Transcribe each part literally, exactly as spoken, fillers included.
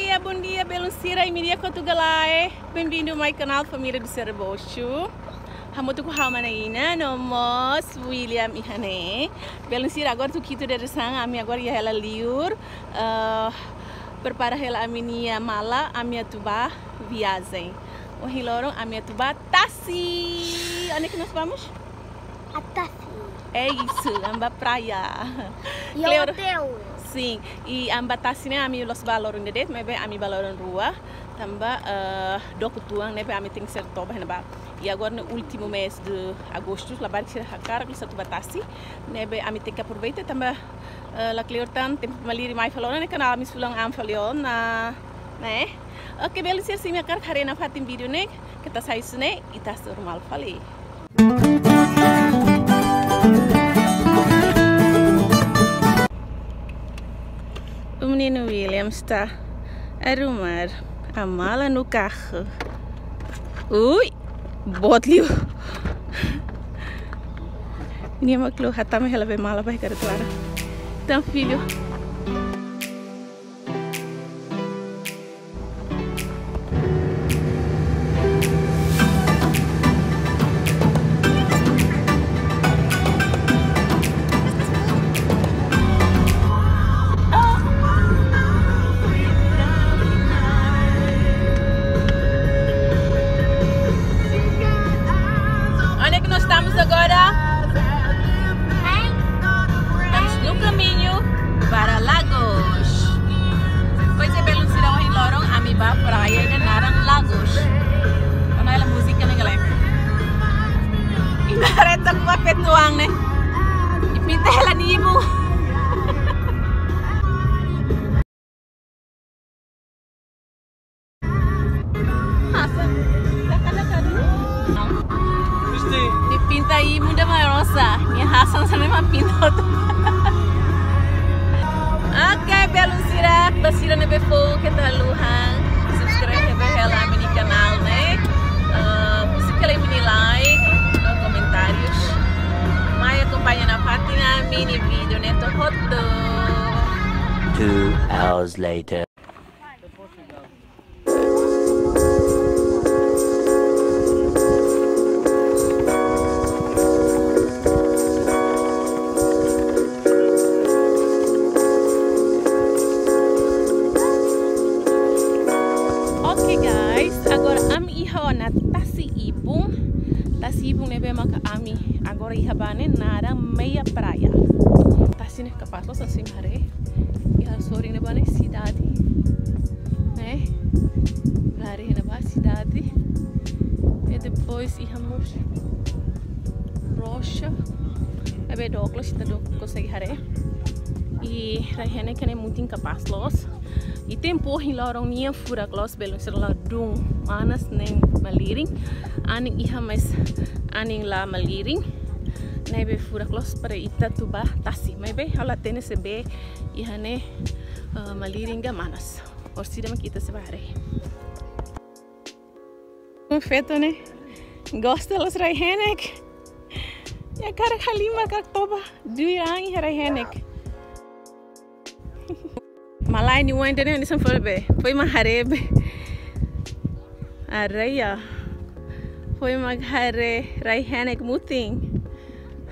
Dia, bom dia, belun sira, imi di'ak ka lae? Bem-vindo mai kanál Família do Serebocho. Hamutuk ho ha'u mana Ina, no mós William iha ne'e. Belun sira, agora tuku hitu dadeer-saan, ami agora iha hela liur, eh, prepara hela ami-nia mala, ami atu bá viajen. Ohin loron ami atu bá tasi. Onde é que nós vamos? A Tasi. É isso, ami bá praia. E Cleo- hotel. Sim, e ami bá tasi ne'e, ami la'ós bá loron ida de'it, maibé ami bá loron rua. Tanba, eh, dook uitoan, ne'ebé ami tenke ser toba iha ne'ebá. E agora no último mês de agosto, labarik sira hakarak liu atu bá tasi, ne'ebé ami tenke aproveita tanba, eh, la kleur tan, tempu malirin mai fali ona, ne'e kanál ami sei ulang an fali ona, ne'e? Oke, belun sira, se imi hakarak haree nafatin vídeo ne'e, keta sai husi ne'e, ita sei hasoru malu fali. O menino William está a arrumar a mala no carro. Ui, boot liu. Nia mak lo hatama hela be mala ba iha karreta laran. Entaun, filho. Onde é que nós estamos agora? Estamos no caminho para Lagos. Pois é, belun sira, ohin loron ami bá praia ida naran Lagos. Ona hela múzika ne'e galera. Imi haree took ba feto-oan ne'e. I pinta hela nia ibun. Hasan, ida-ne'e karik. Nia pinta ibun ida mak rosa. Nia hasan hanesan ema pinta hotu. Oke, belun sira, ba sira ne'ebé foun keta haluha subscribe hela ami-nia kanál ne'e. Eh, husik hela imi-nia like, no komentárius. Mai akompaña nafatin ami-nia vídeo ne'e to'o hotu. Two hours later. Oke, guys, agora ami iha ona tasi ibun. Tasi ibun ne'ebé maka ami agora iha ba ne'e naran Meia Praia. Tasi ne'e kapás loos, se imi haree. Iha sorin ne'ebá ne'e sidade. Ne'e? Lari iha ne'ebá sidade. I depois iha mós rocha. Ne'ebé dook loos, ita dook konsege haree. I rai-henek ne'e mutin kapás loos. I tempu ohin loron nian furak loos, belun sira, ladún, manas ne'e malirin. Anin iha, mas anin la malirin. Ne'ebé furak loos para ita atu bá tasi. Maibé ha'u la hatene se bee iha ne'e, eh, malirin ka manas. Orsida mak ita sei bá haree. Um feto ne'e gosta loos rai-henek. Nia hakarak halimar, hakarak toba. Duir an iha rai-henek. Malae nia oan ida-ne'e hanesan foin bee. Foin mak haree bee. Areia. Foin mak haree rai-henek mutin.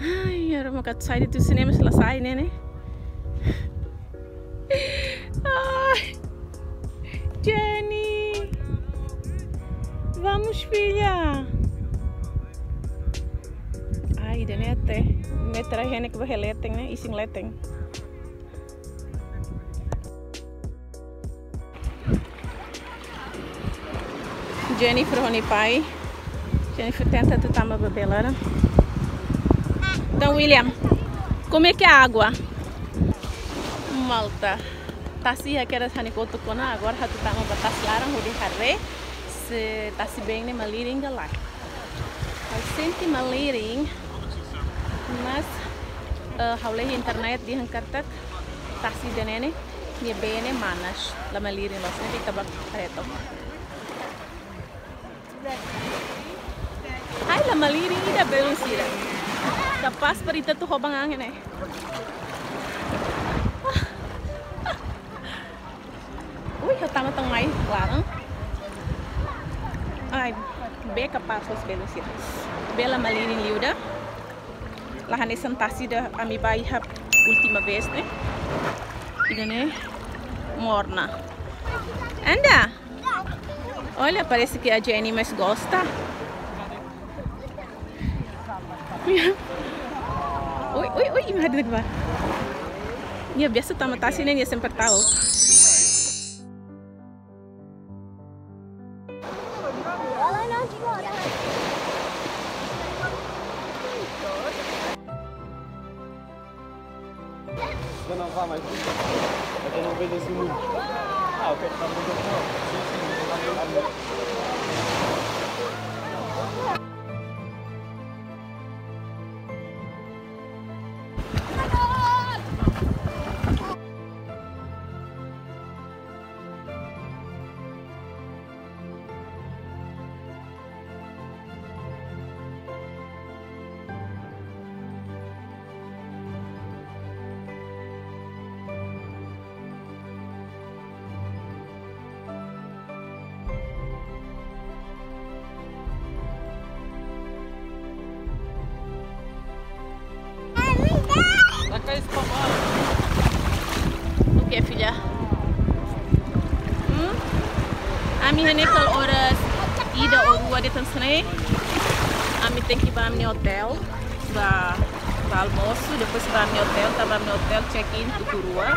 Ai, ha'u hakarak atu sai de'it husi ne'e, mas la sai ne'e, ne'e. Ai, Jenny. Vamos, filha. Ai, ida-ne'e até. Ne'e rai-henek ba iha leten ne'e, isin leten. Jennifer ho nia pai. Jennifer tenta atu tama ba bee laran. Entaun, William, como é que é a água? Malta, tasi iha kedas ha'u-nia kotuk ona, agora ha'u atu tama ba tasi laran hodi haree se tasi-been ne'e malirin ka lae. Ha'u sente malirin, mas, eh, ha'u lee iha internet dehan katak tasi ida-ne'e ne'e, nia bee ne'e manas, la malirin loos, ne'ebé ita bá haree took. Ai, la malirin ida, belun sira. Kapás para ita atu hoban an ne'e. Ui, Tama tan mai klaran. Ai, bee kapás loos belun sira. Bee la malirin liu ida. La hanesan tasi ida ami bá iha última vez ne'e. Ida-ne'e morna. Anda. Olha, parece que a Jenny mais gosta. Ui, ui, ui, imi haree de'it ba. Nia biasa tama tasi ne'e, nia sempre ta'uk. Eu não vá mais. É que eu não vejo esse mundo. Ah, ok. Tá bom, tá bom. Sim, sim. Oke, filha. Hmm? Ami iha ne'e kala oras ida ou rua de'it hanesan ne'e. Ami tenke bá ami-nia otél, bá, bá almosu, depois bá ami-nia otél, tama ami-nia otél, check-in tuku rua.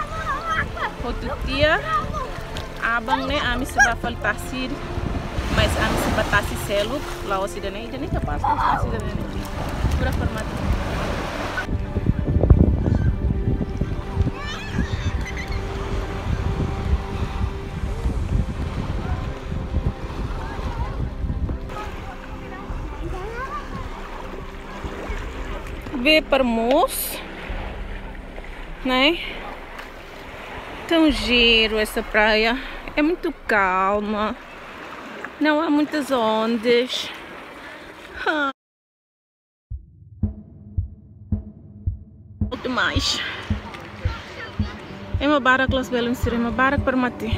Hotu tiha, aban ne'e ami sei bá fali tasi, mas ami sei bá tasi seluk, la'ós ida-ne'e, ida-ne'e kapás, tasi ida-ne'e. Pura formato. Bee para moos, né? Tão giro essa praia. É muito calma. Não há muitas ondas. Ah. Demais. Ema barak loos belun sira, ema barak para mate.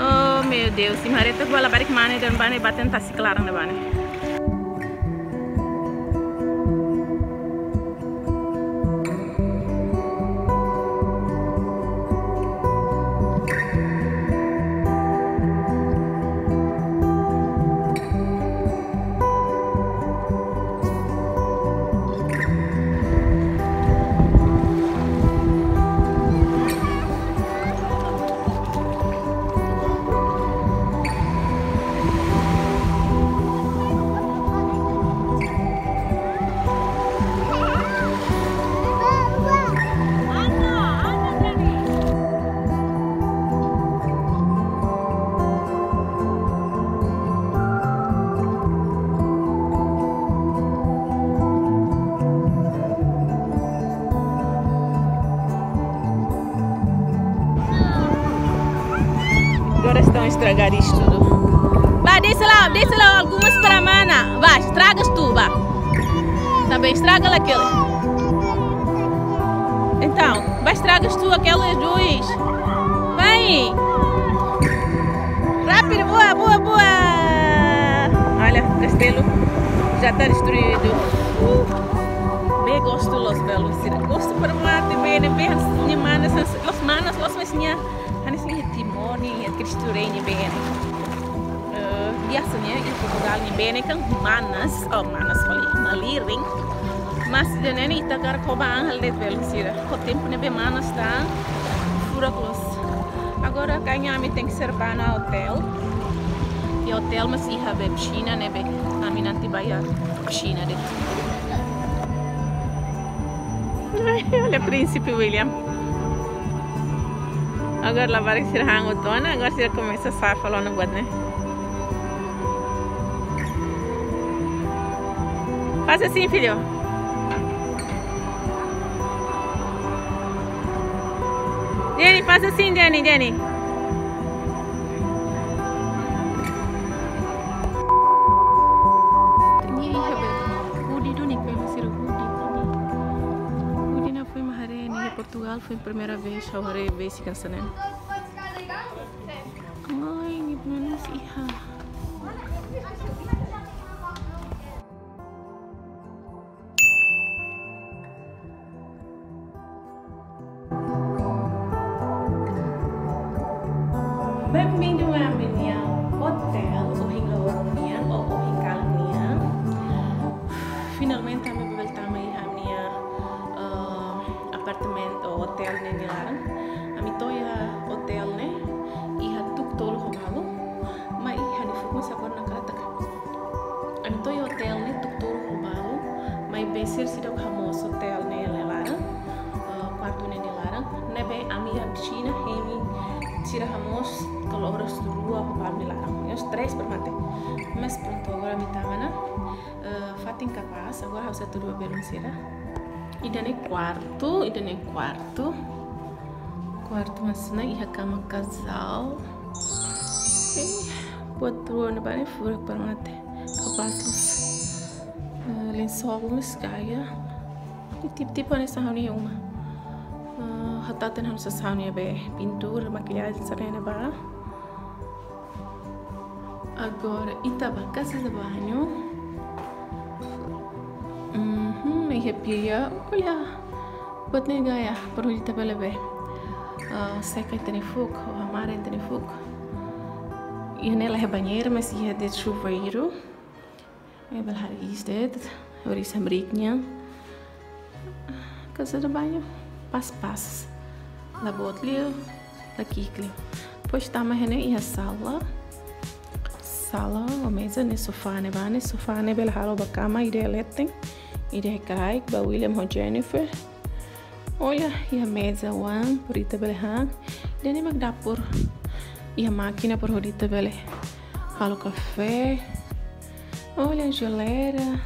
Oh meu Deus, imi haree took ba labarik mane de'it, bá ne'e bá tenta si klaran ne'ebá ne'e. Agora estão a estragar isto tudo. Vá, deixa lá, deixa lá algumas para a mana. Vá, estragas tu, vá. Tá bem, estraga lá aquele. Então, vá, estragas tu aqueles dois. Vai. Rápido, boa, boa, boa. Olha, o castelo já está destruído. Uh. Bee gostu loos belun sira. Gostu para mate, bee ne'e, bee hanesan nia manas, loos manas, loos mais nia. Hanesan iha Timor, nia, nia Cristo Rei nia bee ne'e. Eh, biasanya iha Portugal nia bee ne'e kan manas, oh, manas fali, malirin. Mas ida-ne'e ne'e ita hakarak ho ba an hal de'it belun sira. Ho tempu ne'ebé manas tan, furak loos. Agora kayaknya ami tenke ser bá ona otél. Iha otél mós iha be pisina ne'ebé ami nanti bá iha pisina de'it. Ai, olha, Príncipe William. Agora labarik sira han hotu ona, agora sira komesa sa'e fali ona buat ne'e. Faz assim, filho. Jenny, faz assim, Jenny, Jenny. Nia iha be, hudi duni, belun sira, hudi, hudi. Hudi ne'e foin mak haree nia iha Portugal. Foin primeira vez ha'u haree basic hanesan ne'e. Ai, nia menos iha. Bem-vindo à minha hotel, ohin loron nian, ou ohin kalan nian. Finalmente, ami bele tama iha ami-nia, eh, apartamentu ou hotel ne'e nia laran. Ami to'o iha hotel ne'e iha tuku tolu ho balu, mai iha nia fuuk mós agora nakala taka. Ami to'o iha hotel ne'e tuku tolu ho balu, maibé sira seidauk hamoos hotel ne'e nia laran, eh, kuartu ne'e nia laran. Ne'ebé ami iha pixina, ami sira hamoos kala oras rua ho balu nia laran. Os três para mate. Mas prontu, agora ami tama ona, eh, fatin kapás, agora ha'u sei hatudu ba belun sira. Ida-ne'e kuartu, ida-ne'e kuartu. Kuartu hanesan ne'e, iha kama kazál. Eh, buat rua ne'ebá ne'e furak para mate. Kapás loos. Eh, lensol mós gaya. Nia tipe-tipe hanesan ha'u-nia uma. Eh, hateten hanesan ha'u-nia be pintura, makillajen hanesan ne'e ne'ebá. Agora, ita ba casa de banho. Uhum, iha pia, olha. Buat ne'e gaya, para ita bele be, ah, seka ita-nia fuuk, ou hamara ita-nia fuuk. Iha ne'e la iha banheira, mas iha de'it chuveiru. Eh, bele haree iis de'it, oras hamriik nian. Casa de banho, pas-pas. La boot liu, la ki'ik liu. Depois tama iha ne'e iha sala. Sala, ho meza, ne'e sofá ne'ebá ne'e, sofá ne'e bele halo ba kama, ida iha leten, ida iha kraik, ba William ho Jennifer. Olha, iha meza oan, para ita bele han. Ida-ne'e mak dapur. Iha mákina para hodi ita bele halo kafé. Olha, jeleira.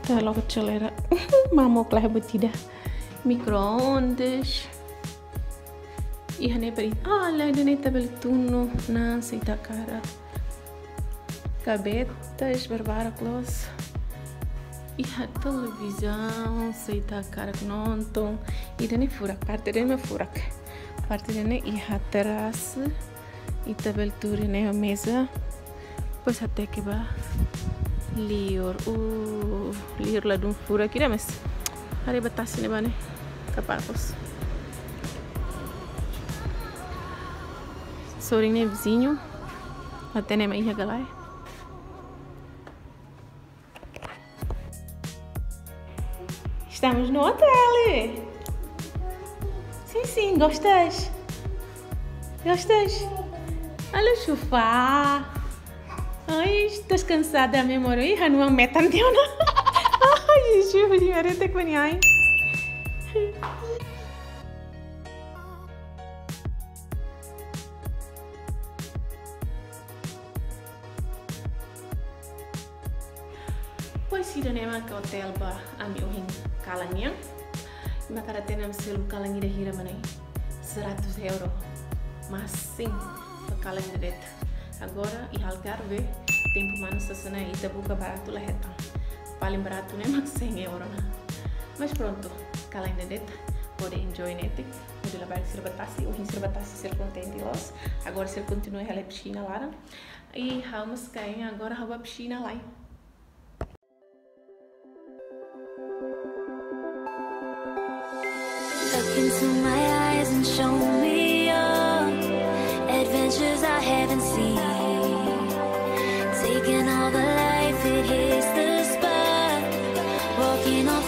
Ita loke jeleira. Mamuk lah buat ida. Micro-ondas. Iha ne'e para, ah, la, ida-ne'e ita bele tunu naan se ita hakarak. Gavetas barbarak loos. Iha televizaun, se ita hakarak nonton. Ida-ne'e furak, parte ida-ne'e furak. Parte ida-ne'e iha terasa. Ita bele tuur iha ne'e ho meza. Depois hateke ba liur. Uh, liur ladún furak ida, mas haree ba tasi ne'ebá ne'e. Kapás loos. Sorin ne'e viziñu. Hatene mai iha ka lae. Estamos no hotel. Sim, sim, gostas? Gostas? Olha o sofá. Ai, estás cansada, meu amor? Ih, não metan tiona. Ai, juro, arete que vem aí. Pois ida-ne'e mak hotel ba ami ohin kalan nian. Imi hakarak hatene ami selu kalan ida hira mak ne'e? Seratus euro. Mas sim, ba kalan ida de'it. Agora iha Algarve, tempu manas hanesan ne'e ita buka baratu la hetan. Paling baratu ne'e mak cem euro ona. Mas prontu, kalan ida de'it, hodi enjoy netik, hodi labarik sira ba tasi, ohin sira ba tasi sira kontente loos. Agora sira kontinua iha ne'e pixina laran. I ha'u mós kain, agora ha'u ba pixina lai. Look into my eyes and show me your adventures I haven't seen. Taking all the life, it hits the spot. Walking on